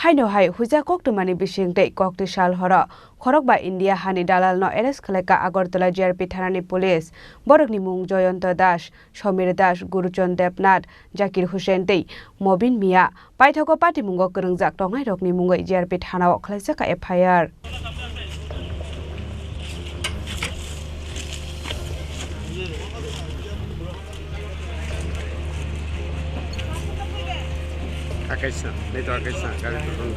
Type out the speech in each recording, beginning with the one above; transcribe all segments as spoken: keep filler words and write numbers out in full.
Haino hai huijak koktwmani bising tei kokti sal horo khorokba India hani dalalno arrest khlaikha Agartala G R P thanani police. Borokni mung Jayanta Das, Samir Das, Guruchand Debnath, Zakir Hussain tei Mobin Mia. Paithago patimungo kwrwngjak tongnairokni mungwi G R P thanao khlaijakha F I R. Akaisa, nito akaisa, gari turun.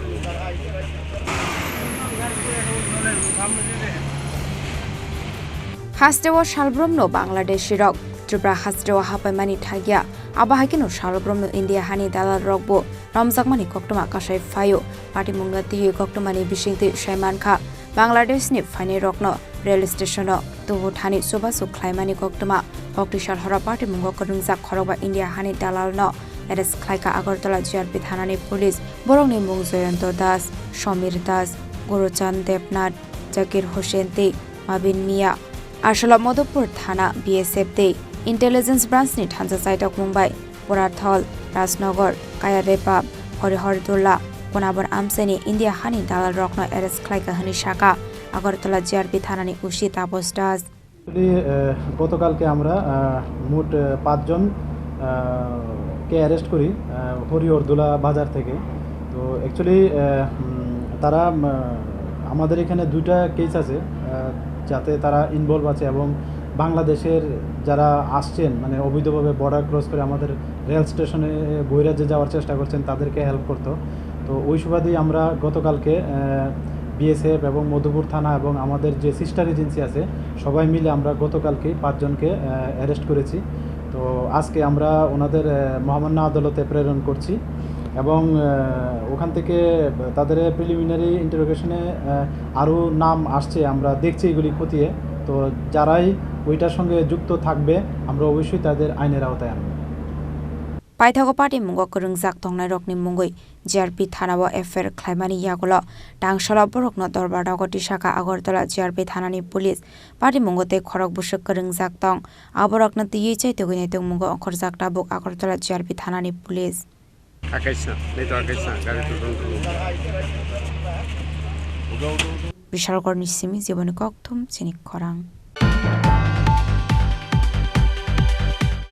Hasteo salbrumno Bangladeshi rok Tripura hasteo hapaimani thagya. Abo hai kheno salbrumno India hani dalal rokbo romjakmani koktwma kasai phaio. Patimungno twiwi koktwmani bisingtwi sai mankha, Bangladeshni phainairokno rail stationo tubu thani chubachu khlaimani koktwma. Kokti sal horo patimungo kwrwngjak khorokba India hani dalalno arrest khlaikha Agartala G R P thanani police. Borokni mung Jayanta Das, Samir Das, Guruchand Debnath, Zakir Hussain tei Mabin Mia. Aswla Madhupur thana B S F tei intelligence branchni thansa chaitokmung bai Purathol, Rajnagar, Kayarepa, Horihardola, Konabar amchaini India hani dalalrokno arrest khlaikha hwnwi sakha Agartala G R P thanani O C Taposh Das. Actually, আহ, গতকালকে আমরা, আহ, মোট, আহ, পাঁচজন, আহ, কে অ্যারেস্ট করি, আহ, হরিহরদোলা বাজার থেকে। তো অ্যাকচুয়ালি, আহ, উম, তারা, উম, আমাদের এখানে দুইটা কেস আছে, আহ, যাতে তারা ইনভলভ আছে এবং বাংলাদেশের যারা আসছেন, মানে, অবৈধভাবে বর্ডার ক্রস করে আমাদের রেল স্টেশনে বহিরাজ্যে যাওয়ার চেষ্টা করছেন, তাদেরকে হেল্প করতো। তো ওই সুবাদেই আমরা গতকালকে, আহ, বিএসএফ এবং মধুপুর থানা এবং আমাদের যে সিস্টার এজেন্সি আছে, সবাই মিলে আমরা গতকালকে পাঁচজনকে, আহ, অ্যারেস্ট করেছি। তো আজকে আমরা ওনাদের, আহ, মহামান্য আদালতে প্রেরণ করছি এবং, আহ, ওখান থেকে তাদের প্রিলিমিনারি ইন্টারোগেশনে, আহ, আরও নাম আসছে, আমরা দেখছি এগুলি খতিয়ে। তো যারাই ওইটার সঙ্গে যুক্ত থাকবে, আমরা অবশ্যই তাদের আইনের আওতায় আনব। Paithago patimungo kwrwngjak tongnairokni mungwi G R P thanao F I R khlaimani yagulo tangsalo borokno dorbar rogo tisakha Agartala G R P thanani police. Patimungo tei khorok bwswk kwrwngjak tong, aborokno twiwi chaitugwi naitugmungo ongkhorjak tabuk Agartala G R P thanani police. Akaisa, nito akaisa, gari turun turun. Bishalgarhni simi jiboni kokthum chini khorang.